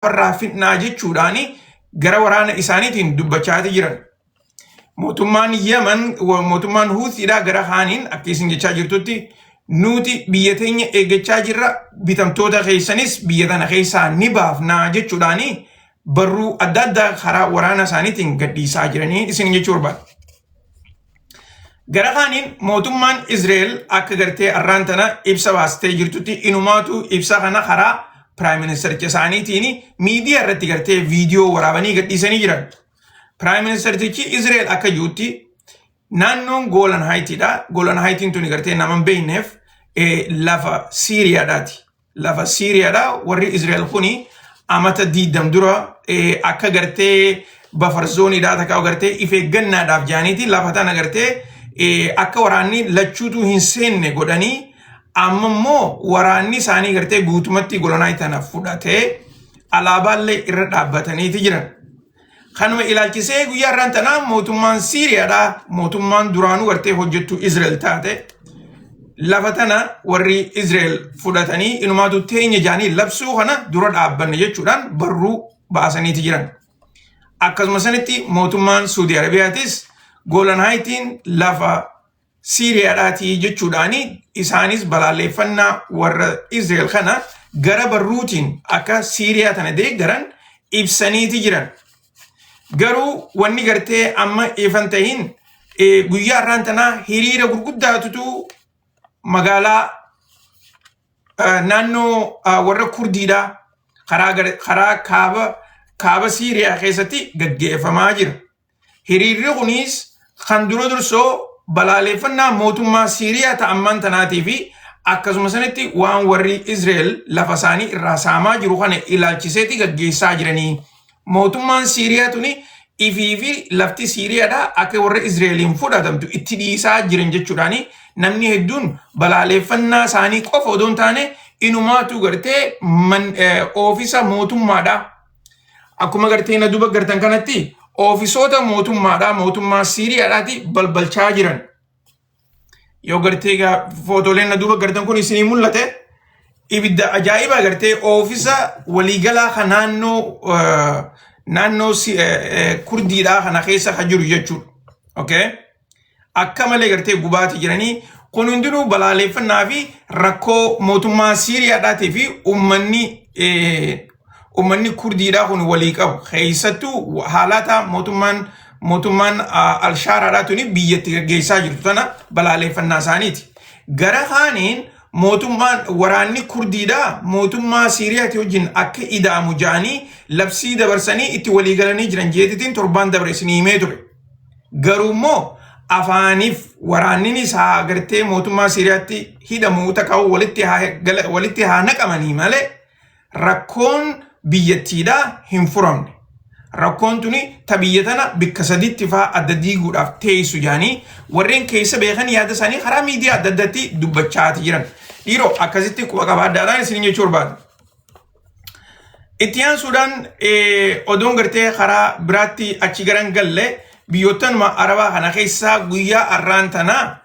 Lafarraa fixnaa jechuudhaan gara waraana isaaniitiin dubbachaati jiran. Mootummaan Yemen, mootummaan Huuthiidhaa gara kaaniin akka isin jechaa jirtutti, nuti biyya teenya eeggachaa jirra, bitamtoota keessanis biyya tana keessaa ni baafnaa jechuudhaan barruu adda addaa karaa waraana isaaniitiin gadhiisaa jiranii isin jechuu barbaada. Gara kaaniin mootummaan Israa'el akka gartee arraan tana ibsa baastee jirtutti, inumaatu ibsa kana karaa prime ministericha isaaniitiin miidiyaa irratti gartee viidiyoo waraabanii gadhiisanii jiran. Prime ministerichi Israa'el akka jirutti naannoon Goolan Haayitiidha. Goolan Haayitiin tuni gartee nama hin beekneef lafa Siiriyaadhaati. Lafa Siiriyaadha. Warri Israa'el kuni amata 20 dura akka gartee buffer zoneiidhaa takka gartee if eeggannaadhaaf jaaniiti lafa tana gartee akka waraanni lachuutu hin seenne godhanii, amma immoo waraanni isaanii gartee guutumatti Golan Heights tana fudhatee alaabaallee irra dhaabbataniiti jiran. Kanuma ilaalchisee guyyaa irraan tanaa mootummaan Siiriyaadhaa, mootummaan duraanuu gartee hojjettuu Israa'el taate, lafa tana warri Israa'el fudhatanii inumaatu teenya jaanii labsuu kana dura dhaabbanne jechuudhaan barruu baasaniiti jiran. Akkasuma sanitti mootummaan Suudii Arabiyaatis Goolan Haayitiin lafa Siiriyaadhaatii jechuudhaan isaanis balaaleffannaa warra Israa'el kana gara barruutiin akka Siiriyaa tana deeggaran ibsaniiti jiran. Garuu wanni gartee amma ifan tahin, guyyaa har'aan tanaa hiriira gurguddaatutu magaalaa naannoo warra Kurdiidhaa karaa kaaba Siiriyaa keessatti gaggeeffamaa jira. Hiriirri kunis kan dura dursoo balaaleffannaa mootummaa Siiriyaa ta'ammaan tanaatii fi akkasuma sanitti waan warri Israa'el lafa isaanii irraa saamaa jiru kana ilaalchiseeti gaggeessaa jiranii. Mootummaan Siiriyaa tuni ifii fi lafti Siiriyaadhaa akka warra Israa'eliin fudhatamtu itti dhiisaa jiran jechuudhaani namni hedduun balaaleffannaa isaanii qofa odoo hin taane inumaatu gartee oofisa mootummaadhaa. Akkuma gartee na duba gartan kanatti oofisoota mootummaadhaa, mootummaa Siiriyaadhaati balbalchaa jiran. Yoo gartee egaa footooleen na duuba gartan kun isinii mul'ate, ibidda ajaa'ibaa gartee oofisa waliigalaa kan naannoo Kurdiidhaa kana keessa kan jiru jechuudha. Okay? Akka malee gartee gubaati jiranii. Kun hundinuu balaaleffannaa fi rakkoo mootummaa Siiriyaadhaatii fi uummanni Kurdiidhaa kun walii qabu. Keessattuu haalata mootummaan Alshaaraadhaa tuni biyyatti gaggeessaa jirtu tana balaaleffannaa isaaniiti. Gara kaaniin mootummaan waraanni Kurdiidhaa mootummaa Siiriyaati wajjin akka ida'amu ja'anii labsii dabarsanii itti walii galanii jiran jeetitiin torbaan dabre isinii himee ture. Garuu immoo afaaniif waraanninis haa gartee mootummaa Siiriyaatti hidhamuu takka walitti haa naqamanii malee rakkoon biyyattiidhaa hin furamne. Rakkoon tuni ta biyya tana bikka saditti faa adda diiguudhaaf teessu jaanii warreen keessa beekan yaada isaanii karaa miidiyaa adda addaatti dubbachaati jiran. Dhiiroo, akkasitti quba qabaadhaadhaan isin jechuu barbaada. Itti aansuudhaan oduun gartee karaa biraatti achi garan galle, biyyoottanuma Arabaa kana keessaa guyyaa har'aan tanaa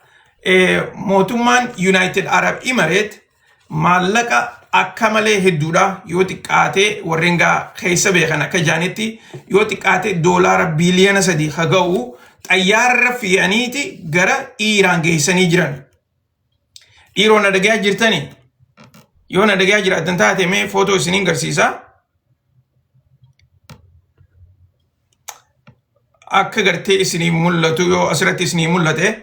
mootummaan United Arab Emirate maallaqa akka malee hedduudha, yoo xiqqaatee warreen gaa keessa beekan akka jaanitti yoo xiqqaate doolaara biiliyoona 3 ha ga'u xayyaarra fe'aniiti gara Iiraan geessanii jiran. Dhiiroo, na dhagayaa jirtanii? Yoo na dhagayaa jiraatan taate mee footoo isiniin garsiisa. Akka gartee isinii mul'atu, yoo asirratti isinii mul'ate,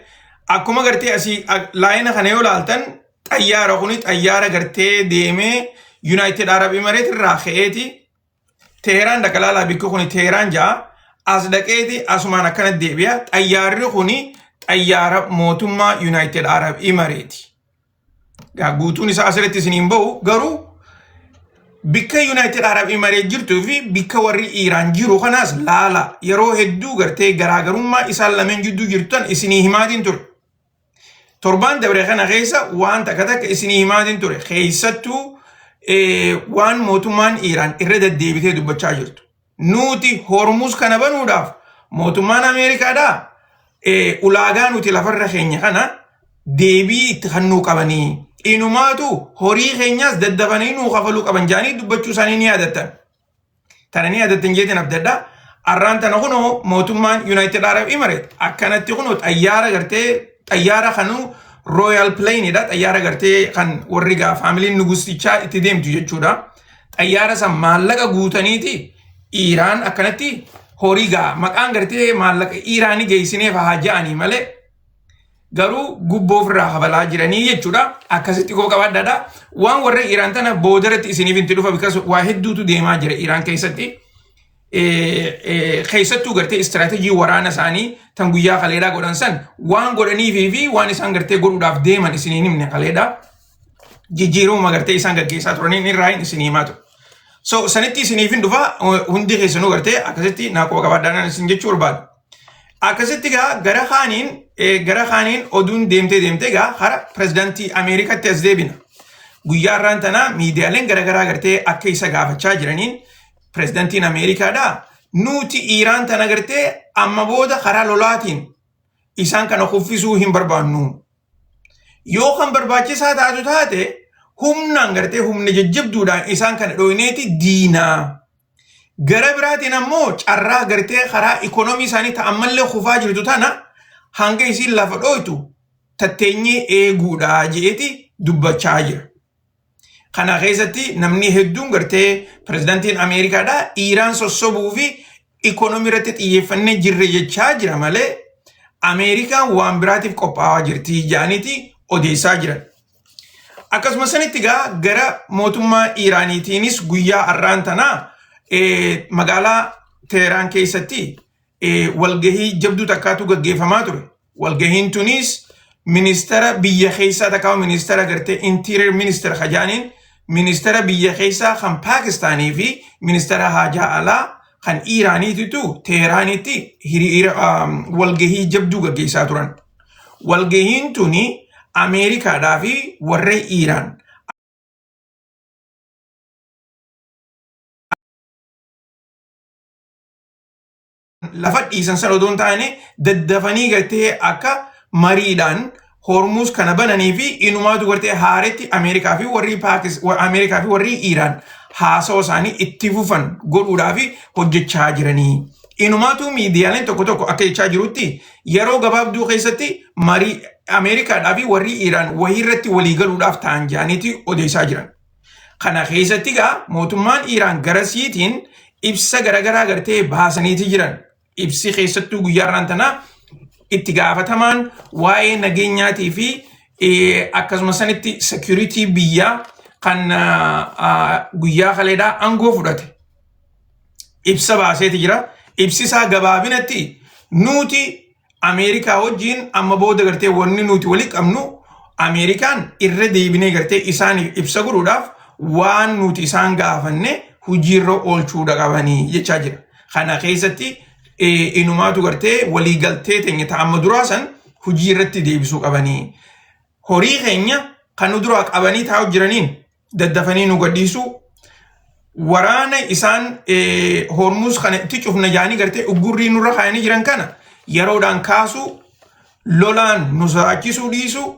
akkuma gartee asii laayina kana yoo laaltan, xayyaara kuni xayyaara gartee deemee United Arab Emirates irraa ka'eeti Teheraan dhaqa. Laalaa, bikki kuni Teheraan ja'a. As dhaqeeti asumaan akkana deebi'a. Xayyaarri kuni xayyaara mootummaa United Arab Emirates. Gaa guutuun isaa asirratti isiniin bahu, garuu bikka United Arab Emirates jirtuu fi bikka warri Iiraan jiru kanaas laala. Yeroo hedduu gartee garaagarummaa isaan lameen jidduu jirtan isinii himaatiin ture. Torbaan dabre kana keessa waan takka takka isinii himaatiin ture. Keessattuu waan mootummaan Iiraan irra deddeebitee dubbachaa jirtu. Nuti Hormuz kana banuudhaaf mootummaan Ameerikaadhaa ulaagaa nuti lafarra keenya kana deebii itti kennuu qabanii. Inumaatu horii keenyaas daddafanii nuu kafaluu qaban jaanii dubbachuu isaanii ni yaadattan. Tana ni yaadattan jeetiin abdadha. Arraan tana kunoo mootummaan United Arab Emirates akkanatti kunoo xayyaara gartee xayyaara kanuu Royal Plane dha. Xayyaara gartee kan warri gaa faamiliin nugustichaa itti deemtu jechuudha. Xayyaara san maallaqa guutaniiti Iiraan akkanatti horii gaa maqaan gartee maallaqa Iiraanii geessineef haa ja'anii malee garuu gubboo ofirraa kafalaa jiranii jechuudha. Akkasitti koo qabaadhaadha. Waan warra Iiraan tana boodarratti isiniif itti dhufa because waa hedduutu deemaa jira Iiraan keessatti. Keessattuu gartee istiraatejii waraana isaanii tan guyyaa kaleedhaa godhan san waan godhaniifii fi waan isaan gartee godhuudhaaf deeman isiniin himne kaleedhaa. Jijjiirama gartee isaan gaggeessaa turaniin irraa hin isinii himaa ture. So sanitti isiniif hin dhufa, hundi keessanuu gartee akkasitti naa quba qabaadhaan isin jechuu barbaada. Akkasitti gaa gara kaaniin oduun deemtee deemtee gaa hara pirezidaantii Ameerikaatti as deebina. Guyyaa har'aan tana miidiyaaleen garaagaraa gartee akka isa gaafachaa jiraniin, pirezidaantiin Ameerikaadhaa nuti Iiraan tana gartee amma booda karaa lolaatiin isaan kana kuffisuu hin barbaannu. Yoo kan barbaachisaa taatu taate humnaan gartee humna jajjabduudhaan isaan kana dhoyneeti diinaa. Gara biraatiin ammoo carraa gartee karaa ikonoomii isaanii ta'an ammallee kufaa jirtu tana hanga isiin lafa dhoytu tatteenyee eeguudha je'eeti dubbachaa jira. Kana keessatti namni hedduun gartee pirezidaantiin Ameerikaadhaa Iiraan sossobuu fi ikonoomii irratti xiyyeeffannee jirre jechaa jira malee Ameerikaan waan biraatiif qophaa'aa jirti jedhaniiti odeessaa jiran. Akkasuma sanitti gaa gara mootummaa Iiraaniitiinis guyyaa har'aan tanaa magaalaa Teheraan keessatti walgahii jabduu takkaatu gaggeeffamaa ture. Walgahiin tunis ministeera biyya keessaa takkaa ministeera gartee interior minister kajaaniin ministeera biyya keessaa kan Paakistaanii fi ministeera haajaa alaa kan Iiraaniititu Teeheraanitti hiriira walgahii jabduu gaggeessaa turan. Walgahiin tuni Ameerikaadhaa fi warra Iiraan lafa dhiisan sana odoo hin taane daddafanii gartee akka mariidhaan Hormuuz kana bananii fi inumaatu gartee haaretti Ameerikaa fi warri Iiraan haasawa isaanii itti fufan godhuudhaa fi hojjechaa jiranii. Inumaatu miidiyaaleen tokko tokko akka jechaa jirutti yeroo gabaabduu keessatti marii Ameerikaadhaa fi warri Iiraan wayii irratti walii galuudhaaf ta'an jedhaniiti odeessaa jiran. Kana keessatti gaa mootummaan Iiraan garasiitiin ibsa garaagaraa gartee baasaniiti jiran. Ibsi keessattuu guyyaa har'aan tanaa itti gaafatamaan waa'ee nageenyaatii fi akkasuma sanitti security biyyaa kan guyyaa kaleedhaa aangoo fudhate. Ibsa baaseeti jira. Ibsi isaa gabaabinatti nuti Ameerikaa wajjin amma booda gartee wanni nuti walii qabnu Ameerikaan irra deebinee gartee isaaniif ibsa godhuudhaaf waan nuti isaan gaafanne hojiirra oolchuudha qabanii jechaa jira. Kana keessatti inumaatu gartee waliigaltee teenya ta amma duraa san hojii irratti deebisuu qabanii. Horii keenya kan nu duraa qabanii taa'u jiraniin daddafanii nu gadhiisuu, waraana isaan Hormuuz kana itti cufna jaanii gartee uggurrii nurra kaayanii jiran kana yeroodhaan kaasuu, lolaan nu sodaachisuu dhiisuu,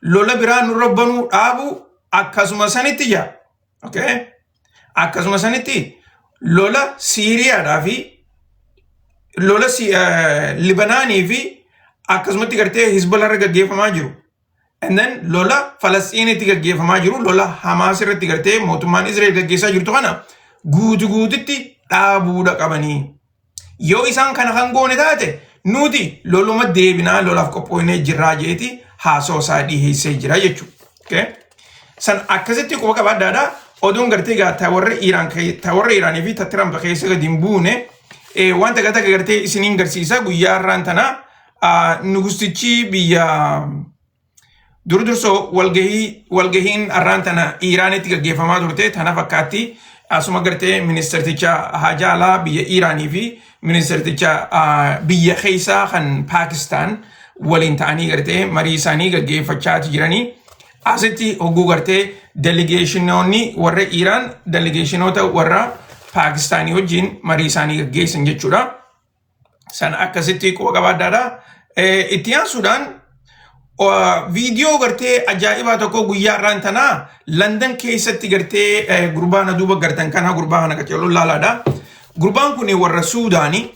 lola biraa nurra banuu dhaabuu, akkasuma sanitti jira. Okay? Akkasuma sanitti lola Siiriyaadhaa fi lola Libanaanii fi akkasumatti gartee Hizbollah irra gaggeeffamaa jiru. And then lola Falasxiinitti gaggeeffamaa jiru, lola Hamaas irratti gartee mootummaan Israa'el gaggeessaa jirtu kana guutu guututti dhaabuudha qabanii. Yoo isaan kana kan goone taate nuti loluma deebinaa, lolaaf qophoonee jirraa jeeti haasoo isaa dhiheessee jira jechuudha. Okay? San akkasitti quba qabaadhaadha. Oduun gartee gaa ta warra Iiraan ta warra Iiraanii fi ta Tiraamp keessa gadi hin buune waan takka takka gartee isiniin garsiisa. Guyyaa har'aan tana nugustichi biyya dur dursoo walgahiin har'aan tana Iiraanitti gaggeeffamaa turte tana fakkaatti. Asuma gartee ministeerticha haajaa alaa biyya Iiraanii fi ministeerticha biyya keessaa kan Paakistaan waliin ta'anii gartee marii isaanii gaggeeffachaa jiranii. Asitti hogguu gartee delegeeshinoonni warra Iiraan delegeeshinoota warra Paakistaanii wajjin marii isaanii gaggeessan jechuudha. Sana akkasitti quba qabaadhaadha. Itti aansuudhaan viidiyoo gartee ajaa'ibaa tokko guyyaa har'aan tanaa London keessatti gartee gurbaa na duuba gartan kana, gurbaa kana qaceeluu laalaadha. Gurbaan kun warra Suudaanii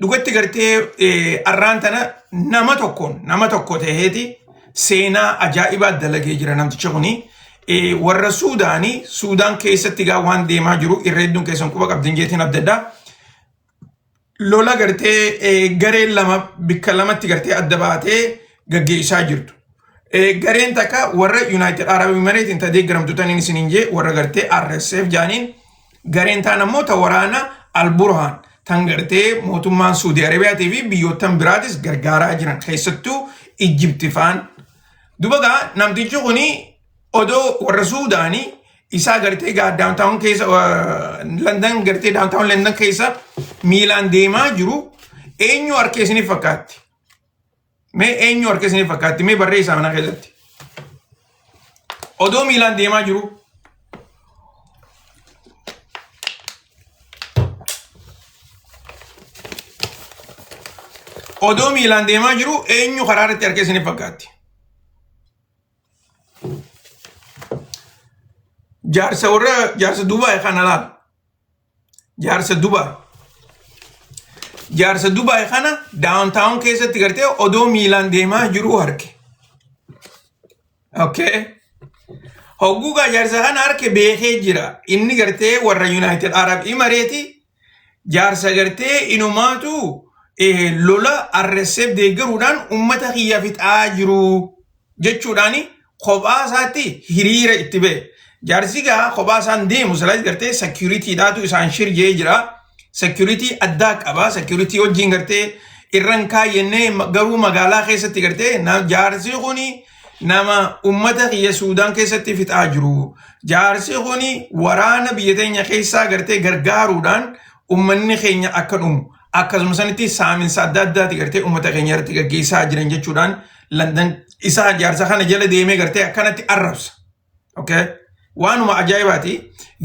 dhugatti gartee arraan tana nama tokkoon nama tokko ta'eeti seenaa ajaa'ibaa dalagee jira namtichi kuni. Warra Suudaanii Suudaan keessatti gaa waan deemaa jiru irra hedduun keessan quba qabdan jeetiin abdaddaa. Lola gartee gareen lama bikka lamatti gartee adda baatee gaggeessaa jirtu. Gareen takka warra United Arab Emirates ta deeggaramtu taniin isiniin jee warra gartee RSF jaaniin, gareen taan ammoo ta waraana Al-Burhaan tan gartee mootummaan Suudii Arabiyaatii fi biyyoottan biraatis gargaaraa jiran, keessattuu Ijjibti faan. Duba gaa namtichi kuni odoo warra Suudaanii isaa gartee gaa downtown keessa, London gartee downtown London keessa miilaan deemaa jiru eenyu harka isiniif fakkaatti? Mee eenyu harka isiniif fakkaatti? Mee barreessaa mana keessatti. Odoo miilaan deemaa jiru. Odoo miilaan deemaa jiru eenyu karaa irratti harka isiniif fakkaatti? Jaarsa warra jaarsa Dubaay kana laal. Jaarsa Dubaay. Jaarsa Dubaay kana downtown keessatti gartee odoo miilaan deemaa jiru harke. Okay. Hogguugaa jaarsa kana harke beekee jira. Inni gartee warra United Arab Emirates jaarsa gartee inumaatu lola RSF deeggaruudhaan uummata kiyya fixaa jiru jechuudhaan kophaa isaatti hiriira itti ba'e. Jaarsi gaa kophaa isaan deemu silaas gartee securityidhaatu isaan shirjee jira. Security addaa qaba. Security wajjin gartee irran kaayyennee garuu magaalaa keessatti gartee jaarsi kuni nama uummata kiyya Suudaan keessatti fixaa jiru. Jaarsi kuni waraana biyya teenya keessaa gartee gargaaruudhaan uummanni keenya akka dhumu akkasuma sanitti saaminsa adda addaati gartee uummata keenya irratti gaggeessaa jiran jechuudhaan London isaa jaarsa kana jala deemee gartee akkanatti arrabsa. Okay? Waanuma ajaa'ibaati.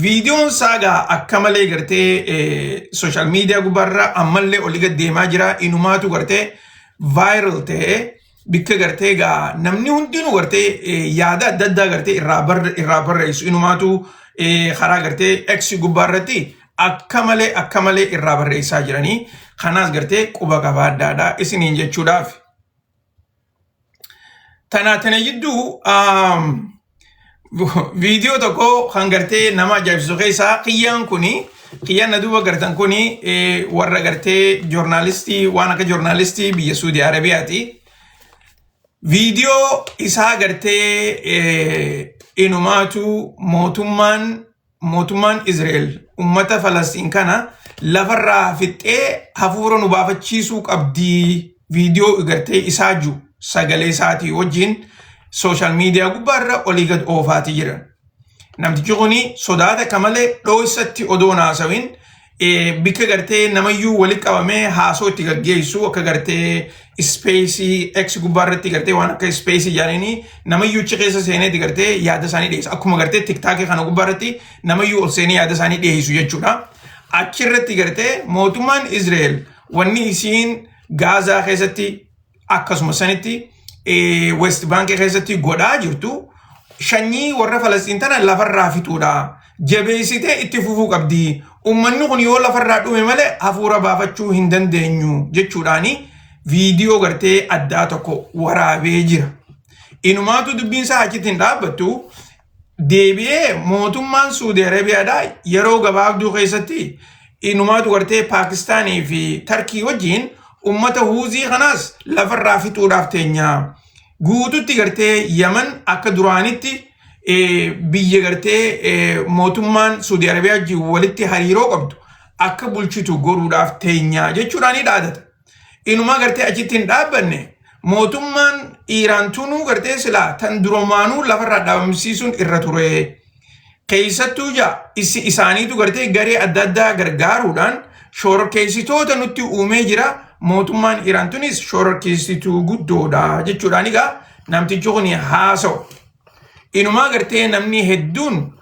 Viidiyoon isaa gaa akka malee gartee social media gubbaarra ammallee olii gad deemaa jira. Inumaatu gartee viral ta'ee bikka gartee gaa namni hundinuu gartee yaada adda addaa gartee irraa barreessu. Inumaatu karaa gartee X gubbaarratti akka malee irraa barreessaa jiranii. Kanaas gartee quba qabaaddaadha isiniin jechuudhaaf. Tanaa tana jidduu viidiyoo tokko kan gartee nama ajaa'ibsiisu keessaa kiyyaan kuni, kiyyaan na duuba gartan kuni, warra gartee joornaalistii waan akka joornaalistii biyya Suudii Arabiyaati. Viidiyoo isaa gartee inumaatu mootummaan Israa'el ummata Falastiin kana lafarraa fixxee hafuura nu baafachiisuu qabdii, viidiyoo gartee isaa jiru sagalee isaatii wajjin social media gubbaarra olii gad oofaatii jiran. Namtichi kuni sodaata akka malee dhooysatti odoo naasawin bikka gartee namayyuu walitti qabamee haasoo itti gaggeessu akka gartee space X gubbaarratti gartee waan akka space jedhanii namayyuu achi keessa seeneeti gartee yaada isaanii dhiyeessu. Akkuma gartee TikTokii kana gubbaarratti namayyuu ol seenee yaada isaanii dhiyeessu jechuudha. Achirratti gartee mootummaan Israa'el wanni isiin Gaazaa keessatti akkasuma sanitti West Bank keessatti godhaa jirtu shanyii warra Falastiin tana lafarraa fixuudha. Jabeessitee itti fufuu qabdi. Uummanni kun yoo lafarraa dhume malee hafuura baafachuu hin dandeenyu jechuudhaani viidiyoo gartee addaa tokko waraabee jira. Inumaatu dubbiin isaa achitti hin dhaabbattu. Deebi'ee mootummaan Suudii Arabiyaadhaa yeroo gabaabduu keessatti inumaatu gartee Paakistaanii fi Tarkii wajjin ummata Huuzii kanaas lafarraa fixuudhaaf teenya. Guututti gartee Yaman akka duraanitti biyya gartee mootummaan Suudii Arabiyaa wajjin walitti hariiroo qabdu akka bulchitu godhuudhaaf teenya jechuudhaan ni dhaadata. Inumaa gartee achitti hin dhaabbanne, mootummaan Iiraan tunuu gartee silaa tan duromaanuu lafarraa dhaabamsiisuun irra ture. Keessattuu jaa isaaniitu gartee garee adda addaa gargaaruudhaan shororkeessitoota nutti uumee jira. Mootummaan Iiraan tunis shororkeessituu guddoodha jechuudhaan egaa namtichi kun haasa'u. Inumaa gartee namni hedduun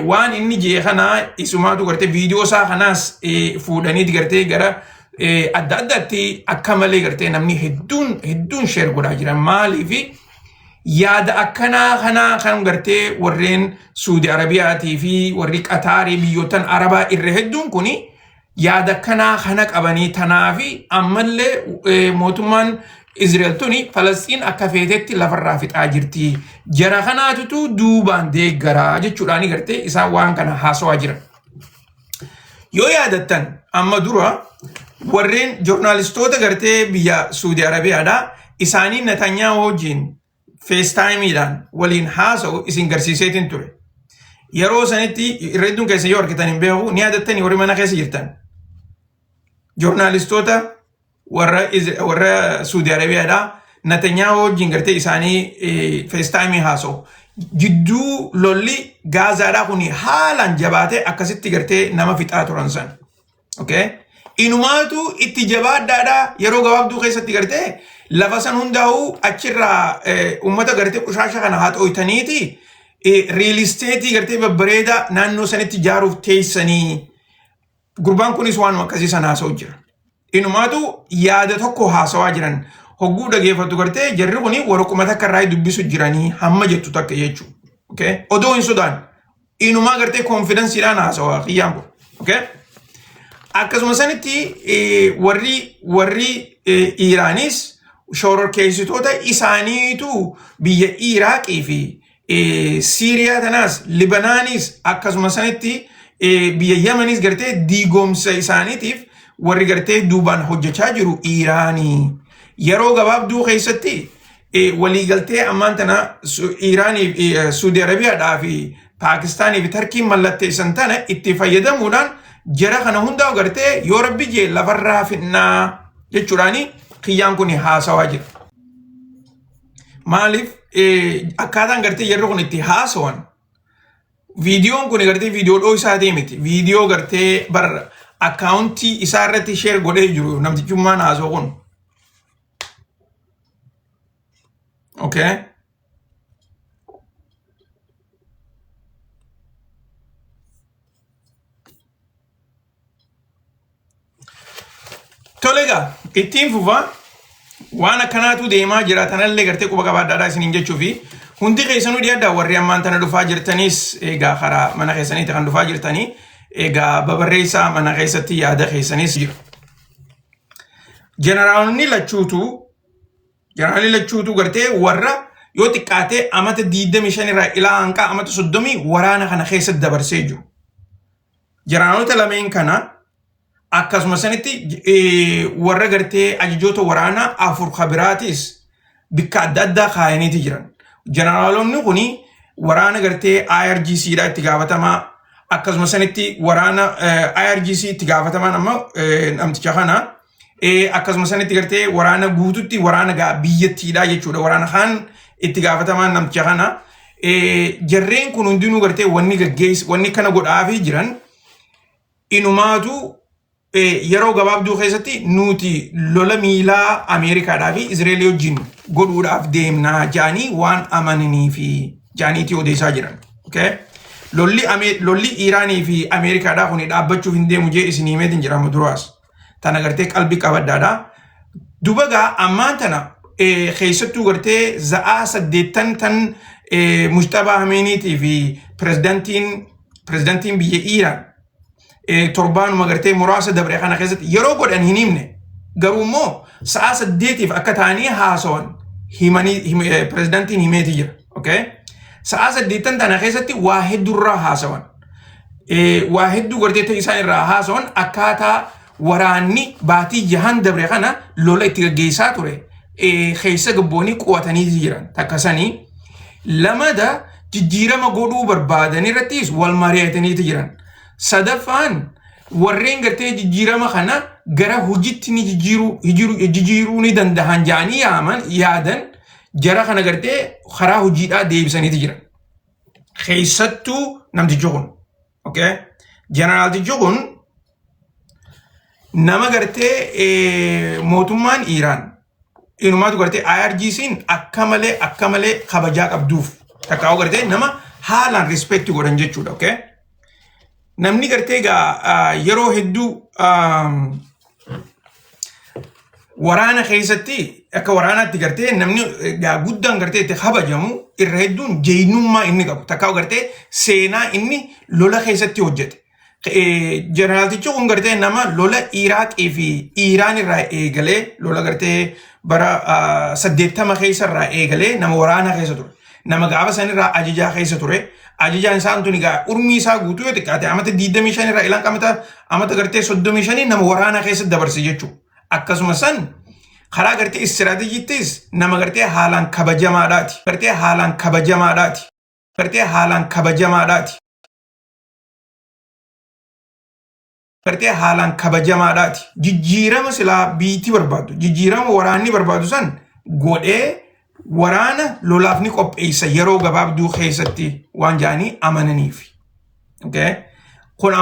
waan inni jee kanaa isumaatu gartee viidiyoo isaa kanaas fuudhaniiti gartee gara adda addaatti akka malee gartee namni hedduun hedduun share godhaa jiran. Maaliifi yaada akkanaa kanaa kan gartee warreen Suudi Arabiyaatii fi warri Qataarii, biyyoottan Arabaa irra hedduun kuni Yaada akkanaa kana qabanii tanaafi ammallee mootummaan Izrael tuni Falasxiin akka feetetti lafarraa fixaa jirti. Jara kanaatutu duubaan deeggaraa jechuudhaani gartee isaan waan kana haasawaa jiran. Yoo yaadattan amma dura warreen joornaalistoota gartee biyya Suudi Arabiyaadhaa isaanii Netanyaahuu wajjin feestaayimiidhaan waliin haasa'u isin garsiiseetiin ture. Yeroo sanitti irra hedduun keessa yoo argitan hin beeku ni yaadattanii warri mana keessa jirtan. Joornaalistoota warra warra Suudi Arabiyaadhaa Netanyaahuu wajjin gartee isaanii feestaayimii haasa'u. Jidduu lolli Gaazaadhaa kun haalaan jabaatee akkasitti gartee nama fixaa turan san. Okay? Inumaatu itti jabaadhaadha yeroo gabaabduu keessatti gartee lafa san hundaa'uu achirraa uummata gartee qushaasha kana haa xooytaniiti riil isteetii gartee babbareedaa naannoo sanitti ijaaruuf teessanii gurbaan kunis waanuma akkasii sana haasa'u jira. Inumaatu yaada tokko haasawaa jiran hogguu dhageeffatu gartee jarri kuni waraquma takka irraa dubbisu jiranii hamma jettu takka jechuudha. Okay? Odoo hin sodaan inumaa gartee koonfidansiidhaan haasawaa kiyyaan kun. Okay? Akkasuma sanitti warri Iiraanis shororkeessitoota isaaniitu biyya Iraaqii fi Siiriyaa tanaas Libanaanis akkasuma sanitti biyya Yemanis gartee diigomsa isaaniitiif warri gartee duubaan hojjechaa jiru Iiraanii. Yeroo gabaabduu keessatti waliigaltee ammaan tana Iiraanii fi Suudi Arabiyaadhaa fi Paakistaanii fi Tarkiin mallatteessan tana itti fayyadamuudhaan jara kana hundaa gartee yoo rabbi jee lafarraa finnaa jechuudhaani kiyyaan kun haasawaa jira. Maaliif akkaataan gartee jarri kun itti haasawan viidiyoon kun gartee viidiyoo dhooysaatii miti. Viidiyoo gartee bar akkaawuntii isaa irratti sheer godhee jiru namtichummaan haasa'u kun. Okay. Tole egaa ittiin fufa waan akkanaatu deemaa jira tanallee gartee quba qabaadhaadhaa isiniin jechuu fi hundi keessanuu dhiyaadhaa warri ammaan tana dhufaa jirtanis egaa karaa mana keessaniitti kan dhufaa jirtanii egaa babarreessaa mana keessatti yaada keessanis jiru. Jeneraalonni lachuutu jeneraalonni lachuutu gartee warra yoo xiqqaatee amata 25 irraa ilaa hanqaa amata 30 waraana kana keessa dabarsee jiru. Jeneraalota lameen kana akkasuma sanitti warra gartee ajajoota waraanaa afur kabiraatis bikka adda addaa kaayaniiti jiran. Jeneraalonni kuni waraana gartee IRGC dha itti gaafatamaa akkasuma sanitti waraana IRGC itti gaafatamaan amma namticha kana akkasuma sanitti gartee waraana guututti waraana gaa biyyattiidha jechuudha. Waraana kaan itti gaafatamaan namticha kana jarreen kun hundinuu gartee wanni gaggeess wanni kana godhaafii jiran inumaatu yeroo gabaabduu keessatti nuti lola miilaa Ameerikaadhaa fi Izreelii wajjin godhuudhaaf deemnaa jedhanii waan amananii fi jedhaniitii odeessaa jiran. Okay? Lolli Iiraanii fi Ameerikaadhaa kun dhaabbachuuf hin deemu jee isin himeetiin jira amma duraas. Tana gartee qalbii qabaddaadha. Duba gaa ammaan tana keessattuu gartee za'aa saddeettan tan Mujtabaa Hameeniitii fi pirezidantiin biyya Iiraan torbaanuma gartee muraasa dabre kana keessatti yeroo godhan hin himne garuu immoo sa'a saddeetiif akka ta'anii haasawan himanii pirezidantiin himeeti jira. Okay? Sa'a saddeettan tana keessatti waa hedduurraa haasawan. Waa hedduu gartee ta'e isaan irraa haasawan akkaataa waraanni baatii jahan dabre kana lola itti gaggeessaa ture keessa gabboonii qo'atanii jiran takka sanii lamada jijjiirama godhuu barbaadan irrattis wal mari'ataniiti jiran. Sadaffaan warreen gartee jijjiirama kana gara hojiitti ni jijjiiruu ni dandahan jedhanii yaaman yaadan jara kana gartee karaa hojiidhaa deebisaniiti jiran. Keessattuu namtichi kun. Okay? Jeneraaltichi kun nama gartee mootummaan Iiraan inumaatu gartee IRGC'n akka malee akka malee kabajaa qabduuf takkaa'uu gartee nama haalaan respect godhan jechuudha. Okay? Namni gartee egaa yeroo hedduu waraana keessatti akka waraanaatti gartee namni egaa guddaan gartee itti kabajamu irra hedduun jeynummaa inni qabu takkaa'uu gartee seenaa inni lola keessatti hojjete. Jeneraaltichi kun gartee nama lola Iraaqii fi Iiraan irraa eegalee lola gartee bara 80 keessa irraa eegalee nama waraana keessa ture. Nama gaafa san irraa ajajaa keessa ture. Ajajaan isaan tun egaa urmii isaa guutuu yoo xiqqaate amata 25 irraa ilaan amata gartee 35 nama waraana keessa dabarse jechuudha. Akkasuma san karaa gartee istiraatijiittis nama gartee haalaan kabajamaadhaati. Gartee haalaan kabajamaadhaati. Gartee haalaan kabajamaadhaati. Gartee haalaan kabajamaadhaati. Jijjiirama silaa biitti barbaadu, jijjiirama waraanni barbaadu san godhee waraana lolaaf ni qopheessa yeroo gabaabduu keessatti waan jedhanii amananiif. Okay? Kun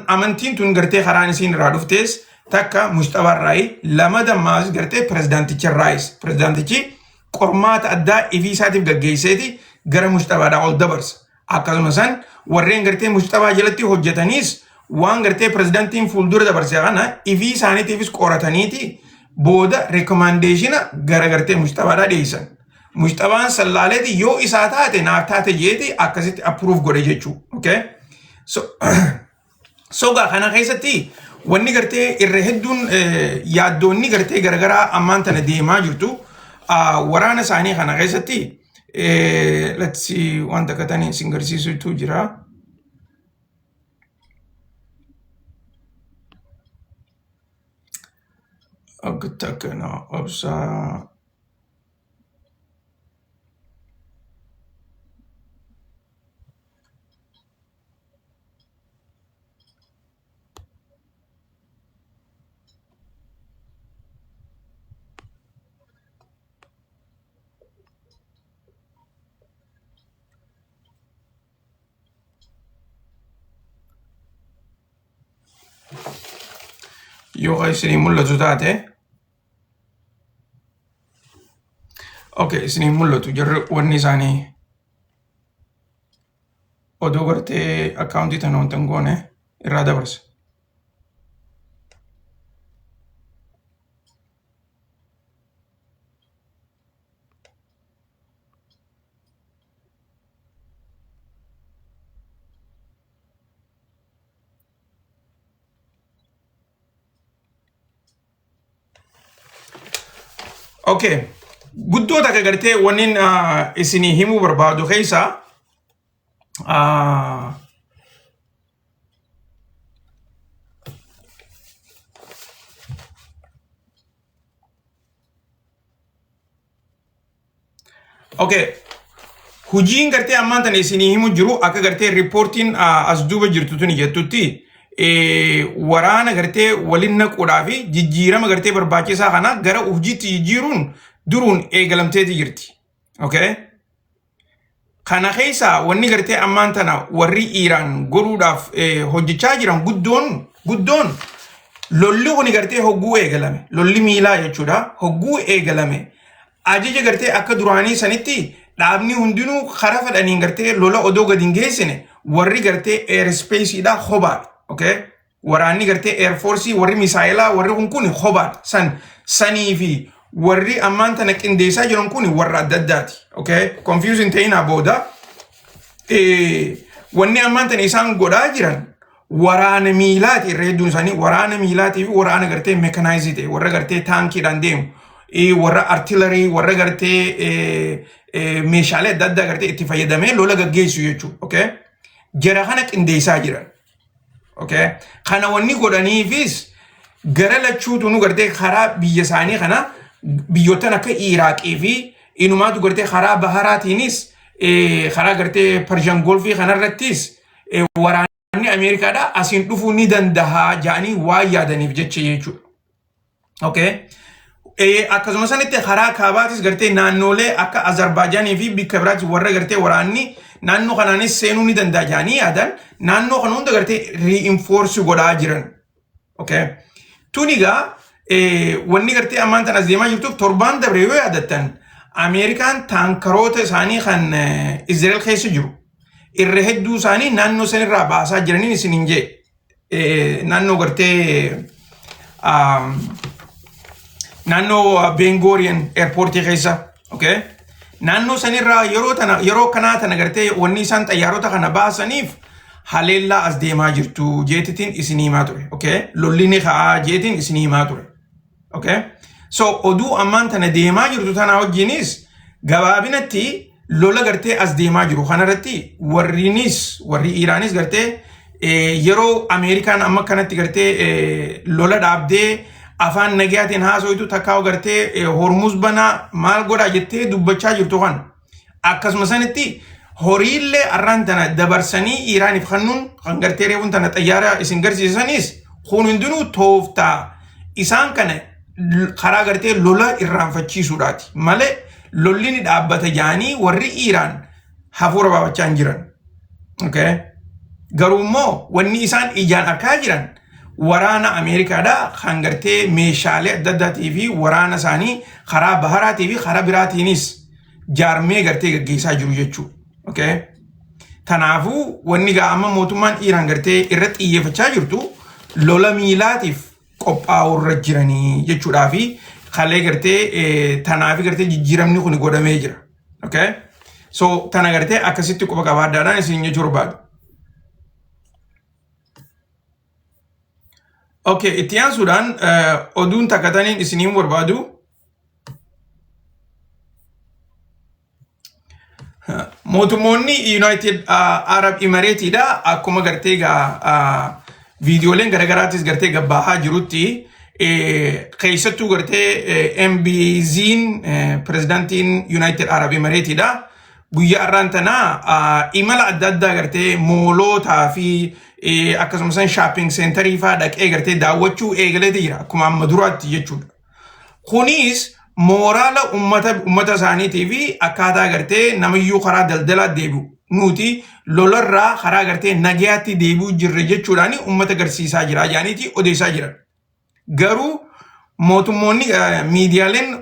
amantiin tun gartee karaan isiin irraa dhuftes takka Mujtabaa irraayi, lama dammaas gartee pirezidaanticha irraayis. Pirezidaantichi qormaata addaa ifii isaatiif gaggeesseeti gara Mujtabaadhaa ol dabarsa. Akkasuma san warreen gartee Mujtabaa jalatti hojjetaniis waan gartee pirezidaantiin fuuldura dabarse kana ifii isaaniitiifis qorataniiti booda rekomaandeeshina gara gartee Mujtabaadhaa dhiyeessan. Mujtabaan sallaaleeti yoo isaa taate naaf taate jeeti akkasitti approve godhe jechuu. Okay? So, Sogaa kana keessatti wanni gartee irra hedduun yaaddoonni gartee garagaraa ammaan tana deemaa jirtu waraana isaanii kana keessatti, let's see, wanta katanii isin garsiisutu jira. Akka takka na obsaa. Yoo isinii mul'atu taate. Okay, isinii mul'atu jarri wanni isaanii odoo gartee akkaawuntii tana wanta hin goone irraa dabarse. Okay. Guddoo takka gartee wannin isinii himuu barbaadu keessaa okay. Hujiin gartee ammaan tana isinii himu jiru akka gartee riippoortiin as duuba jirtu tuni jettutti waraana gartee waliin naquudhaa fi jijjiirama gartee barbaachisaa kana gara hojiitti jijjiiruun duruun eegalamteeti jirti. Okay. Kana keessaa wanni gartee ammaan tana warri Iiraan godhuudhaaf hojjechaa jiran guddoon guddoon lolli kuni gartee hogguu eegalame. Lolli miilaa jechuudha. Hogguu eegalame. Ajaja gartee akka duraanii sanitti dhaabni hundinuu karaa fedhaniin gartee lola odoo gadi hin geessine warri gartee airspaceidha hobaadha. Okay? Waraanni gartee air force warri misaayilaa warri kun kun hobaadha. San sanii fi warri ammaan tana qindeessaa jiran kun warra adda addaati. Okay? Confusing ta'inaa booda. Wanni ammaan tana isaan godhaa jiran waraana miilaati, irra hedduun isaanii waraana miilaatii fi waraana gartee mekanaayizii ta'e, warra gartee taankiidhaan deemu, warra artilarii, warra gartee meeshaalee adda addaa gartee itti fayyadamee lola gaggeessu jechuudha. Okay? Jara kana qindeessaa jiran. Okay? Kana wanni godhaniifis gara lachuutu nu gartee karaa biyya isaanii kana biyyoottan akka Iraaqii fi inumaatu gartee karaa baharaatiinis karaa gartee Persian Golfii kanarrattis waraanni Ameerikaadhaa asiin dhufuu ni danda'a jedhanii waan yaadaniif jecha jechuudha. Okay. Akkasuma sanitti karaa kaabaatis gartee naannoolee akka Azerbaaijaanii fi bikka biraatti warra gartee waraanni naannoo kanaanis seenuu ni danda'a jedhanii yaadan naannoo kana hunda gartee reinforce godhaa jiran. Okay. Tun egaa wanni gartee ammaan tan as deemaa jirtuuf torbaan dabre yoo yaadattan Ameerikaan taankaroota isaanii kan Israa'el keessa jiru irra hedduu isaanii naannoo sanirraa baasaa jiraniin isin hin jee. Naannoo gartee naannoo Ben Gurion airportii keessa. Okay. Naannoo sanirraa yeroo tana yeroo kanaa tana gartee wanni isaan xayyaarota kana baasaniif haleellaa as deemaa jirtu jeetitiin isin himaa ture. Okay? Lolli ni ka'aa jeetiin isin himaa ture. Okay? So oduu ammaan tana deemaa jirtu tanaa wajjinis gabaabinatti lola gartee as deemaa jiru kanarratti warriinis warri Iiraanis gartee yeroo Ameerikaan amma kanatti gartee lola dhaabdee afaan nagayaatiin haasoitu takkaa gartee Hormuz banaa maal godhaa jettee dubbachaa jirtu kan akkasuma sanitti horiillee arraan tana dabarsanii Iiraaniif kennuun kan gartee reefuun tana xayyaara isin garsiisanis kun hundinuu tooftaa isaan kana karaa gartee lola irraanfachiisuudhaati malee lolli ni dhaabbata jaanii warri Iiraan hafuura baafachaa hin jiran. Okay? Garuu immoo wanni isaan ijaan arkaa jiran waraana Ameerikaadha kan gartee meeshaalee adda addaatii fi waraana isaanii karaa baharaatii fi karaa biraatiinis jaarmee gartee gaggeessaa jiru jechuudha. Okay? Kanaafuu wanni gaa amma mootummaan Iiraan gartee irratti xiyyeeffachaa jirtu lola miilaatiif qophaa'uu irra jiranii jechuudhaa fi kalee gartee tanaafi gartee jijjiiramni kun godhamee jira. Okay? So tana gartee akkasitti quba qabaadhaadhaan isin jechuu barbaadu. Okay, itti aansuudhaan oduun takka taniin isiniin barbaadu. Mootummoonni United Arab Emiratesiidha akkuma gartee egaa viidiyooleen garaagaraatis gartee gabbaahaa jirutti keessattuu gartee MBZ'n pirezidaantiin United Arab Emiratesiidha. Guyyaa har'aan tana imala adda addaa gartee moolootaa fi akkasumas shopping centerii fa'aa dhaqee gartee daawwachuu eegaleeti jira akkuma amma duraatti jechuudha. Kunis mooraala ummata isaaniitii fi akkaataa gartee namiyyuu karaa daldalaa deebi'u. Nuti lolarraa karaa gartee nagayaatti deebi'uu jirre jechuudhaan ummata garsiisaa jira jaaniiti odeessaa jiran. Garuu mootummoonni miidiyaaleen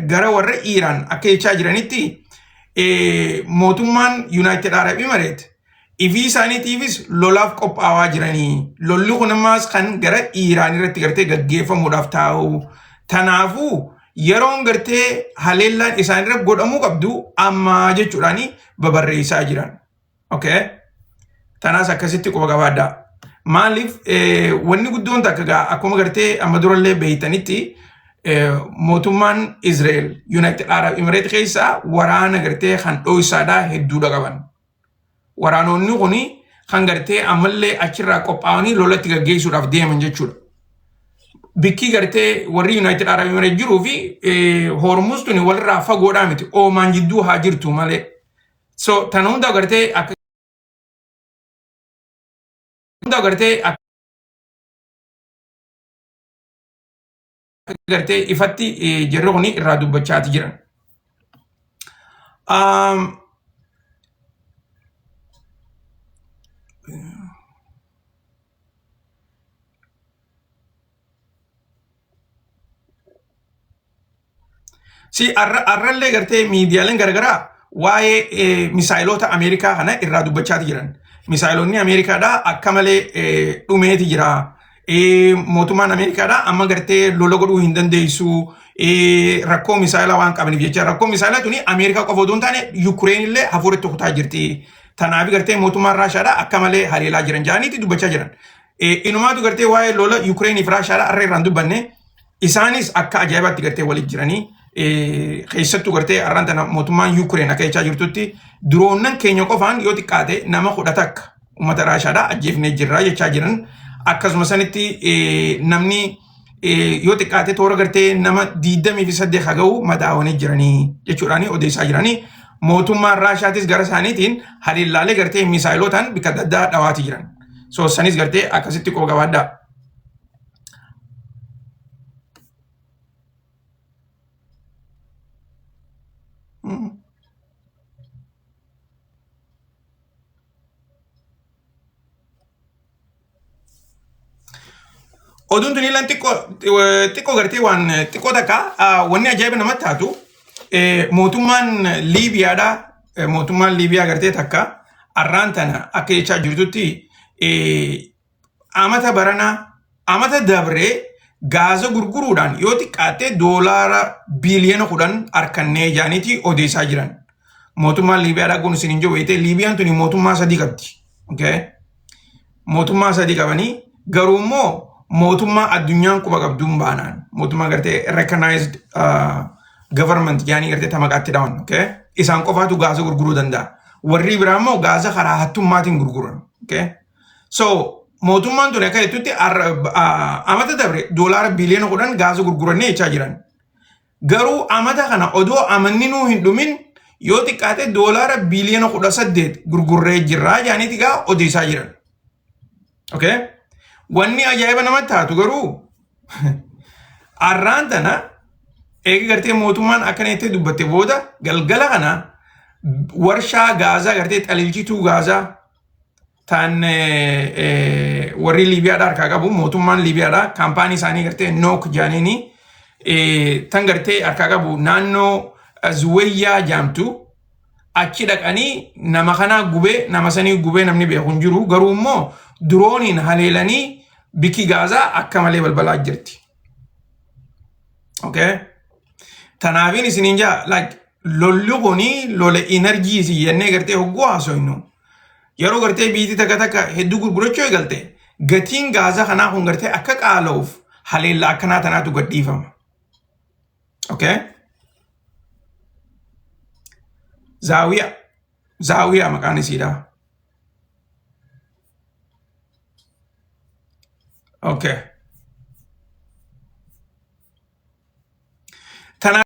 gara warra Iiraan akka jechaa jiranitti mootummaan United Arab Emirates ifii isaaniitiifis lolaaf qophaa'aa jiranii. Lolli kun ammaas kan gara Iiraan irratti gartee gaggeeffamuudhaaf taa'u. Tanaafuu yeroon gartee haleellaan isaan irra godhamuu qabdu amma jechuudhaan babarreessaa jiran. Okay? Tanaas akkasitti quba qabaadhaa. Maaliif wanni guddoon takka gaa akkuma gartee amma durallee beeytanitti mootummaan Israel United Arab Emirates keessaa waraana gartee kan dho'isaadhaa hedduudha qaban. Waraanonni kun kan gartee ammallee achirraa qophaa'anii lolatti gaggeessuudhaaf deeman jechuudha. Bikki gartee warri United Arab Emirates jiruu fi Hormuz tuni walirraa fagoodhaa miti. Oomaan jidduu haa jirtu malee. So tana hunda gartee akka hunda gartee akka gartee ifatti jarri kun irraa dubbachaati jiran. Si arrallee gartee miidiyaaleen garaagaraa waa'ee misaayiloota Ameerikaa kana irraa dubbachaati jiran. Misaayiloonni Ameerikaadhaa akka malee dhumeeti jira. Mootummaan Ameerikaadhaa amma gartee lola godhuu hin dandeessu. Rakkoo misaayilaa waan qabaniif jecha rakkoo misaayilaa tuni Ameerikaa qofa otoo hin taane Yukireen illee hafuuratti kutaa jirti. Tanaaf gartee mootummaan Raashaadhaa akka malee haleelaa jiran jedhaniiti dubbachaa jiran. Inumaatu gartee waa'ee lola Yukireenii fi Raashaadhaa har'a irraan dubbanne. Isaanis akka ajaa'ibaatti gartee walitti jiranii keessattuu gartee har'aan tana mootummaan Yuukireen akka jechaa jirtutti diroonnan keenya qofaan yoo xiqqaate nama 11 uummata Raashaadhaa ajjeefnee jirra jechaa jiran akkasuma sanitti namni yoo xiqqaate toora gartee nama 28 haga'u madaawanii jiranii jechuudhaan odeessaa jiranii mootummaan Raashaatis gara isaaniitiin haleellaalee gartee misaayilotaan bakka adda addaa dhawaati jiran. So sanis gartee akkasitti quba qabaadhaa. Oduun tun illee xiqqoo xiqqoo gartee waan xiqqoo takka wanni ajaa'iba namatti taatu mootummaan Liibiyaadha. Mootummaan Liibiyaa gartee takka arraan tana akka jechaa jirtutti amata baranaa amata dabree gaaza gurguruudhaan yoo xiqqaatte doolaara biiliyoona 10 harkannee jaaniiti odeessaa jiran. Mootummaan Liibiyaadhaa kun isin hin jiru beekte Liibiyaan tuni mootummaa sadii qabdi. Okay? Mootummaa sadii qabanii garuu immoo mootummaa addunyaan quba qabduun baanaan mootummaa gartee recognized government jedhanii gartee ta maqaatti dhawan. Okay? Isaan qofaatu gaasa gurguruu danda'a. Warri biraa immoo gaasa karaa hattummaatiin gurguran. Okay? So mootummaan tun akka jettutti amata dabre doolaara biliyoona 10 gaasa gurgurannee jechaa jiran. Garuu amata kana odoo amanni nuu hin dhumin yoo xiqqaate doolaara biliyoona 18 gurgurree jirraa jedhaniiti gaa odeessaa jiran. Okay? Wanni ajaa'iba namatti taatu garuu arraan tana eega gartee mootummaan akkana jettee dubbatte booda galgala kana warshaa gaazaa gartee xaliilchituu gaazaa tan warri Liibiyaadhaa harkaa qabu mootummaan Liibiyaadhaa kaampaanii isaanii gartee Nook jaaniini tan gartee harkaa qabu naannoo Zuwayyaa jaamtu achi dhaqanii nama kanaa gubee nama sanii gubee namni beeku hin jiru garuu immoo dirooniin haleelanii bikki gaazaa akka malee balbalaa jirti. Okay? Tanaafiin isiniin jaa like lolli kuni lola inerjii isin jennee gartee hogguu haasoynu yeroo gartee biitii takka takka hedduu gurgurachuu eegalte gatiin gaazaa kanaa kun gartee akka qaala'uuf haleellaa akkanaa tanaatu gadhiifama. Okay? Zaawiyaa. Zaawiyaa maqaan isiidha. Okay. Tana